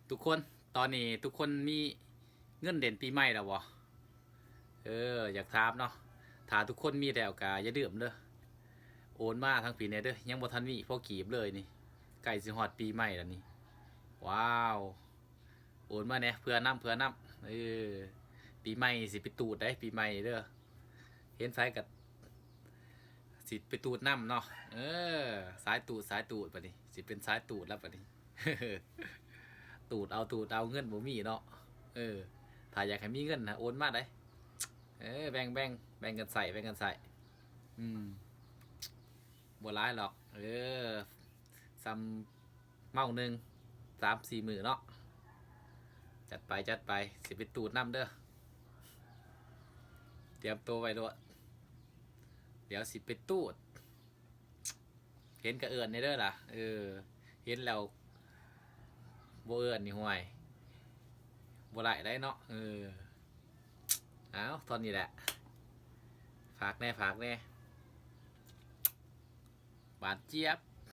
ທຸກຄົນ ຕອນນີ້ທຸກຄົນມີເງິນເຫຼັ້ນປີໃໝ່ແລ້ວບໍ່? ເອີ ຢາກຖາມເນາະ. ຖ້າທຸກຄົນມີແລ້ວກໍຢ່າລືມເດີ ໂອນມາທາງພີ້ແດ່ເດີ. ຍັງບໍ່ທັນມີພໍກີບເລີຍນີ້ ໃກ້ຊິຮອດປີໃໝ່ແລ້ວນີ້. ວ້າວ ໂອນມາແດ່ ເພື່ອນຳ ເພື່ອນຳ. ເອີ ປີໃໝ່ຊິໄປຕູດໄດ໋ ປີໃໝ່ເດີ. ເຫັນໃສກໍຊິໄປຕູດນຳເນາະ. ເອີ ສາຍຕູດ ສາຍຕູດ ບັດນີ້ຊິເປັນສາຍຕູດແລ້ວບັດນີ້. ຕູດເອົາ ຕູດເອົາ ເງິນບໍ່ມີເນາະ. ເອີ ຖ້າຢາກໃຫ້ມີເງິນນະ ໂອນມາໄດ໋. ເອີ ແບ່ງ ແບ່ງ ແບ່ງກັນໃຊ້ ແບ່ງກັນໃຊ້. ອືມ ບໍ່ຫຼາຍດອກ. ເອີ ສ່ຳເມົາໜຶ່ງ ສາມສີ່ມື້ເນາະ. ຈັດໄປ ຈັດໄປ ຊິໄປຕູດນຳເດີ. ຕຽມໂຕໄວ້ໂລດ ດຽວຊິໄປຕູດ. ເຫັນກໍເອີ້ນແດ່ເດີລະ. ເອີ ເຫັນແລ້ວບໍ່ເອີ້ນນີ້ ຫ້ວຍ ບໍ່ໄດ້ໄດ໋ເນາະ. ເອີ ເອົາ ເທົ່ານີ້ແຫຼະ ຝາກແດ່ ຝາກແດ່. ຫວານຈຽບ.